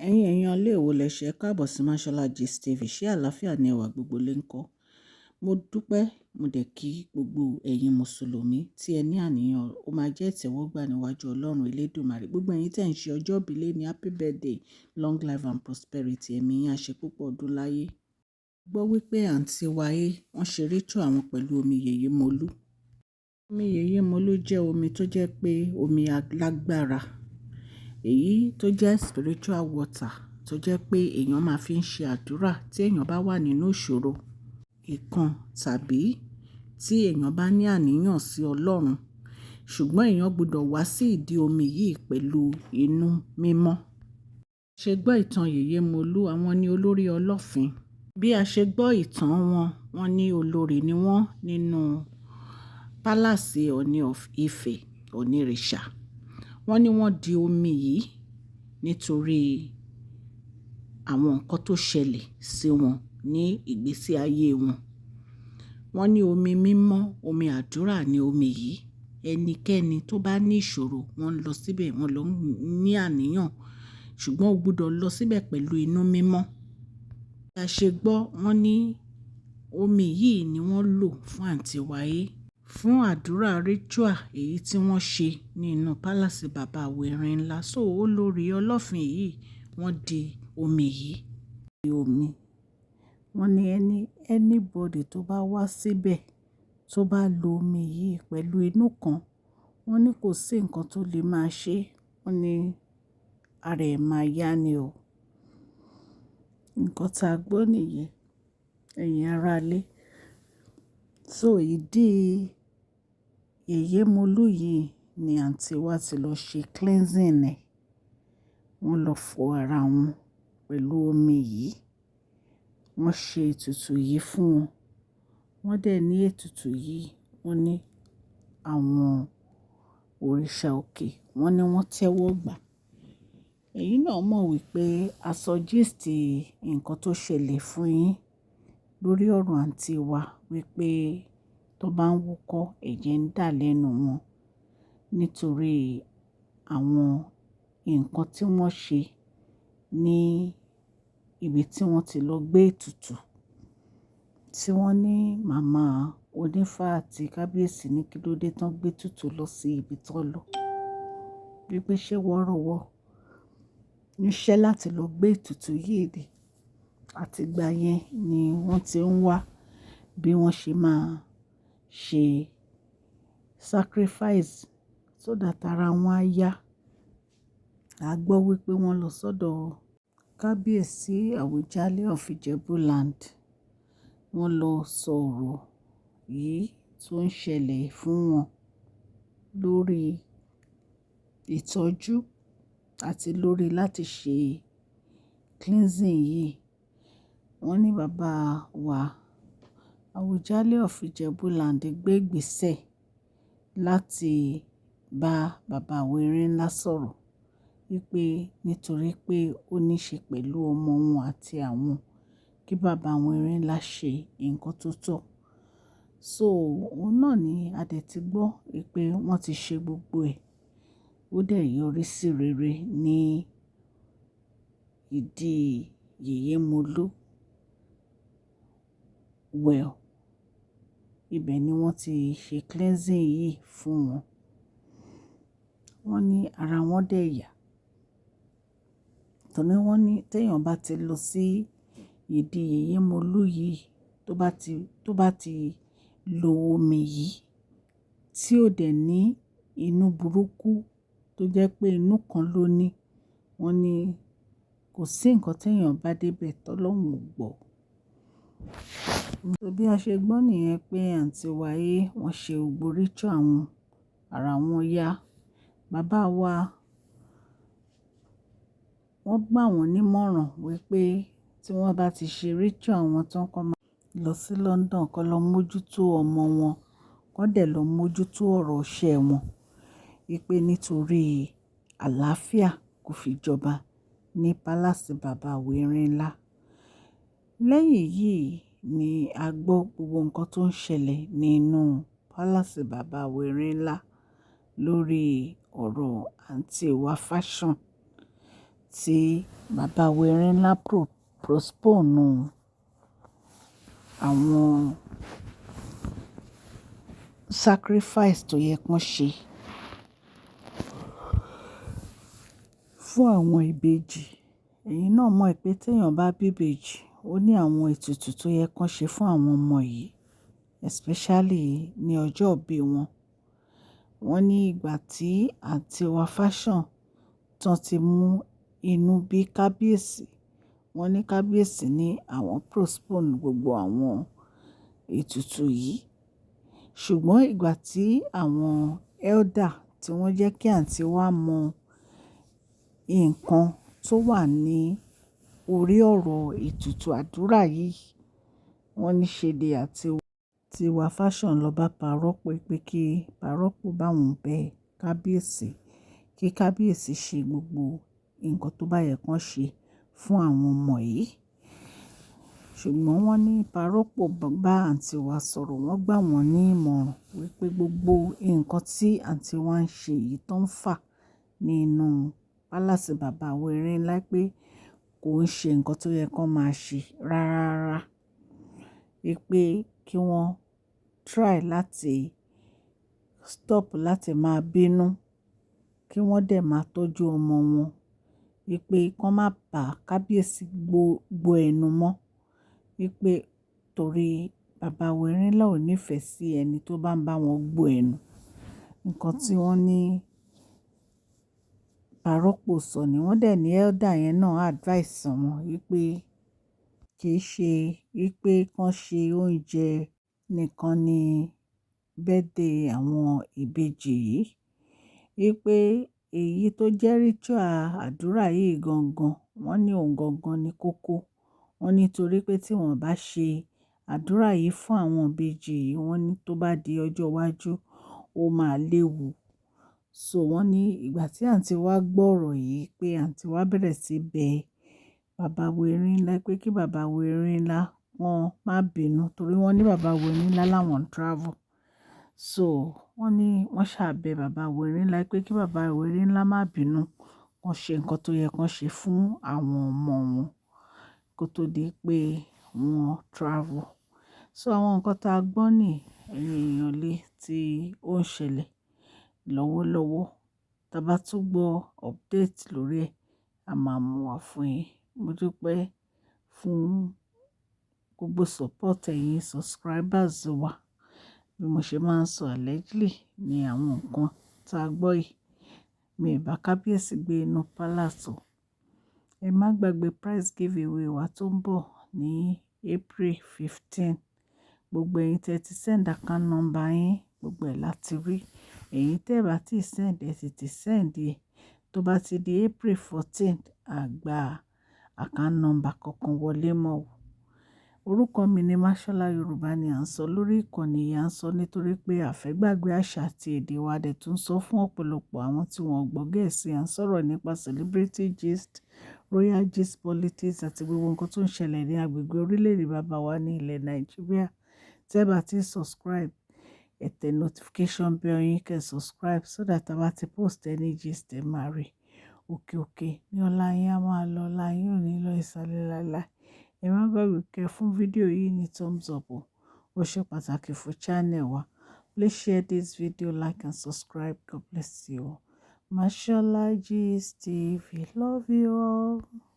Ẹ̀yin èèyàn ilé ìwò lẹ ṣe, káàbọ̀ sí Mashola Gist TV. Ṣé àlàáfíà ni ẹwà gbogbo lè ń kọ́? Mo dúpẹ́, mo dẹ̀ kí gbogbo ẹ̀yin Mùsùlùmí tí ẹ ní àníyàn, ó máa jẹ́ ìtẹ́wọ́gbà níwájú Ọlọ́run Elédùmarè. Gbogbo ẹ̀yin tí ẹ̀ ń ṣe ọjọ́ ìbí lónìí, happy birthday, long life and prosperity. Ẹ̀mí yín á ṣe púpọ̀ ọdún láyé. Gbọ́ wípé àǹtí wa yìí, wọ́n ṣe ritual àwọn pẹ̀lú omi Yèyé Molú. Omi Yèyé Molú jẹ́ omi tó jẹ́ pé omi alágbára, èyí tó jẹ́ spiritual water tó jẹ́ pé èèyàn máa fi ń ṣe àdúrà tí èèyàn bá wà nínú ìṣòro ìkan tàbí tí èèyàn bá ní àníyàn sí Ọlọ́run. Ṣùgbọ́n èèyàn gbọdọ̀ wá sí ìdí omi yìí pẹ̀lú inú mímọ́. Ṣe gbọ́ ìtàn Yèyé Molú, àwọn ni olórí ọlọ́fin. Bí a ṣe gbọ́ ìtàn wọn, wọ́n ní olórí ni wọ́n nínú palace Ọọ̀ni of Ife, Ọọ̀nirìṣà. Wọ́n ní wọ́n di omi yìí nítorí àwọn nǹkan tó ṣẹlẹ̀ sí wọn ní ìgbésí ayé wọn. Wọ́n ní omi mímọ́, omi àdúrà ni omi yìí. Ẹnikẹ́ni tó bá ní ìṣòro, wọ́n ń lọ síbẹ̀, wọ́n lọ ní àníyàn. Ṣùgbọ́n o gbọdọ̀ lọ síbẹ̀ pẹ̀lú inú mímọ́. Bí a ṣe gbọ́, wọ́n ní omi yìí ni wọ́n lò fún àǹtí wa yìí fún àdúrà ritual èyí tí wọ́n ṣe nínú palace bàbá wa ńlá. So olórí ọlọ́fin yìí, wọ́n di omi yìí. Omi. Wọ́n ní anybody tó bá wá síbẹ̀, tó bá lo omi yìí pẹ̀lú inú kan, wọ́n ní kò sí nǹkan tó lè máa ṣe. Wọ́n ní ara ẹ̀ máa yá ni o. Nǹkan tá a gbọ́ nìyẹn, ẹ̀yin ará ilé. So ìdí Yèyé Molú yìí ni àǹtí wa ti lọ ṣe cleansing ẹ̀. Wọ́n lọ fọ ara wọn pẹ̀lú omi yìí. Wọ́n ṣe ètùtù yìí fún wọn. Wọ́n dẹ̀ ní ètùtù yìí, wọ́n ní àwọn òrìṣà òkè, wọ́n ní wọ́n tẹ́wọ́ gbà. Ẹ̀yin náà mọ̀ wípé a sọ gist nǹkan tó ṣẹlẹ̀ fún yín lórí ọ̀rọ̀ àǹtí wa wípé tó bá ń wúkọ́, ẹ̀jẹ̀ ń dà lẹ́nu wọn nítorí àwọn nǹkan tí wọ́n ṣe ní ibi tí wọ́n ti lọ gbé ètùtù tí wọ́n ní màmá onífá àti kábíyèsí ní kí ló dé tán gbé ètùtù lọ sí ibi tó lọ. Wípé ṣé wọ́n rán wọn níṣẹ́ láti lọ gbé ètùtù yìí ni. Àti ìgbà yẹn ni wọ́n ti ń wá bí wọ́n ṣe máa ṣe sacrifice so that ara wọn á yá. A gbọ́ wípé wọ́n lọ sọ́dọ̀ kábíyèsí Awujale of Ijebuland. Wọ́n lọ sọ̀rọ̀ yìí tó ń ṣẹlẹ̀ fún wọn lórí ìtọ́jú àti lórí láti ṣe cleansing yìí. Wọ́n ní bàbá wa Awujale of Ijebuland gbé ìgbésẹ̀ láti bá bàbá wa Erinla sọ̀rọ̀ wípé nítorí pé ó ní ṣe pẹ̀lú ọmọ wọn àti àwọn, kí bàbá wọn Erinla ṣe nǹkan tó tọ́. So òun náà ni a dẹ̀ ti gbọ́ wípé wọ́n ti ṣe gbogbo ẹ̀. Ó dẹ̀ yọrí sí rere ní ìdí Yèyé Molú well. Ibẹ̀ ni wọ́n ti ṣe cleansing yìí fún wọn. Wọ́n ní ara wọn dẹ̀ yà. Torí wọ́n ní tí èèyàn bá ti lọ sí ìdí Yèyé Molú yìí, tó bá ti lo omi yìí tí ó dẹ̀ ní inú burúkú tó jẹ́ pé inú kan ló ní, wọ́n ní kò sí nǹkan tí èèyàn bá dé bẹ̀ tó Ọlọ́run ò gbọ́. Bí a ṣe gbọ́ nìyẹn pé àǹtí wa yìí wọ́n ṣe gbogbo ritual wọn, ara wọn yá. Bàbá wa wọ́n gbà wọ́n nímọ̀ràn wípé tí wọ́n bá ti ṣe ritual wọn tán, kó máa lọ sí London, kó lọ mójútó ọmọ wọn, kó dẹ̀ lọ mójútó ọ̀rọ̀ iṣẹ́ wọn. Wípé nítorí àlàáfíà kò fi jọba ní palace bàbá wa Erinla. Lẹ́yìn yìí ni a gbọ́ gbogbo nǹkan tó ń ṣẹlẹ̀ nínú palace bàbá wa Erinla lórí ọ̀rọ̀ àǹtí wa Fashion. tí bàbá wa Erinla postpone àwọn sacrifice tó yẹ kí wọ́n ṣe fún àwọn ìbejì. Ẹ̀yin náà mọ̀ pé tí èèyàn bá bí ìbejì, ó ní àwọn ètùtù tó yẹ kí wọ́n ṣe fún àwọn ọmọ yìí, especially ní ọjọ́ ìbí wọn. Wọ́n ní ìgbà tí àǹtí wa Fashion tán ti mú inú bí kábíyèsí, wọ́n ní kábíyèsí ní àwọn postpone gbogbo àwọn ètùtù yìí. Ṣùgbọ́n ìgbà tí àwọn elder tí wọ́n jẹ́ kí àǹtí wa mọ nǹkan tó wà ní orí ọ̀rọ̀ ètùtù àdúrà yìí, wọ́n ní ṣe ni àǹtí wa Fashion lọ bá Pa Rọ́pò pé kí Pa Rọ́pò bá wọn bẹ kábíyèsí, kí kábíyèsí ṣe gbogbo nǹkan tó bá yẹ kí wọ́n ṣe fún àwọn ọmọ yìí. Ṣùgbọ́n wọ́n ní Pa Rọ́pò bá àǹtí wa sọ̀rọ̀, wọ́n gbà wọ́n ní ìmọ̀ràn wípé gbogbo nǹkan tí àǹtí wa ń ṣe yìí tó ń fà nínú palace bàbá wa Erinla pé kò ń ṣe nǹkan tó yẹ kó máa ṣe rárá. Wípé kí wọ́n try láti stop láti máa bínú, kí wọ́n dẹ̀ máa tọ́jú ọmọ wọn. Wípé kí wọ́n má bá kábíyèsí gbó ẹnu mọ́. Wípé torí bàbá wa Erinla ò nífẹ̀ẹ́ sí ẹni tó bá ń bá wọn gbó ẹnu. Nǹkan tí wọ́n ní Pa Rọ́pò sọ ni wọ́n dẹ̀ ní elder yẹn náà advice wọn wípé kì í ṣe wípé kí wọ́n ṣe oúnjẹ nìkan ní birthday àwọn ìbejì yìí. Wípé èyí tó jẹ́ ritual àdúrà yìí gangan, wọ́n ní òun gangan ni kókó. Wọ́n ní torí pé tí wọ́n bá ṣe àdúrà yìí fún àwọn ìbejì yìí, wọ́n ní tó bá di ọjọ́ iwájú, ó máa léwu. So wọ́n ní ìgbà tí àǹtí wa gbọ́ ọ̀rọ̀ yìí pé àǹtí wa bẹ̀rẹ̀ sí bẹ bàbá wa Erinla pé kí bàbá wa Erinla wọ́n má bínú torí wọ́n ní bàbá wa Erinla láwọn travel. So wọ́n ní wọ́n ṣà bẹ bàbá wa Erinla pé kí bàbá wa Erinla má bínú, wọ́n ṣe nǹkan tó yẹ kí wọ́n ṣe fún àwọn ọmọ wọn kó tó di pé wọ́n travel. So àwọn nǹkan tí a gbọ́ ní ẹ̀yin èèyàn lé tí ó ń ṣẹlẹ̀ lọ́wọ́lọ́wọ́. Tí a bá tún gbọ́ update lórí ẹ̀, a máa mú wá fún yín. Mo dúpẹ́ fún gbogbo support ẹ̀yin subscribers wa. Bí mo ṣe máa ń sọ allegedly ní àwọn nǹkan tí a gbọ́ yìí. Mi ò bá kábíyèsí gbé inú palace o. Ẹ má gbàgbé prize giveaway wa tó ń bọ̀ ní April 15. Gbogbo ẹ̀yin tí ẹ ti send account number yín, gbogbo ẹ̀ láti rí. Ẹ̀yin tí ẹ bá ti send, ẹ tètè send ẹ. Tó bá ti di April 14, a gba account number kankan wọlé mọ́ o. Orúkọ mi ni Mashola. Yorùbá ni à ń sọ lórí ìkànnì yìí. À ń sọ nítorí pé a fẹ́ gbàgbé àṣà àti èdè wa dẹ̀ tún sọ fún ọ̀pọ̀lọpọ̀ àwọn tí wọ́n gbọ́ Gẹ̀ẹ́sì. À ń sọ̀rọ̀ nípa celebrity gist, royal gist, politics àti gbogbo nǹkan tó ń ṣẹlẹ̀ ní agbègbè orílẹ̀-èdè bàbá wa ní ilẹ̀ Nàìjíríà. Tí ẹ bá ti subscribe, ẹ tẹ notification bell yín kẹ́ subscribe so that a bá ti post any gist ẹ máa rí. Òkè òkè ní ọlá yín á máa lọ, ọlá yín ò ní lọ ìsàlẹ̀ láíláí. Ẹ má gbàgbé kẹ́ fún fídíò yìí ní thumbs up o. Ó ṣe pàtàkì fún channel wa. Please share this video, like and subscribe. God bless you all. Mashola Gist TV. Love you all.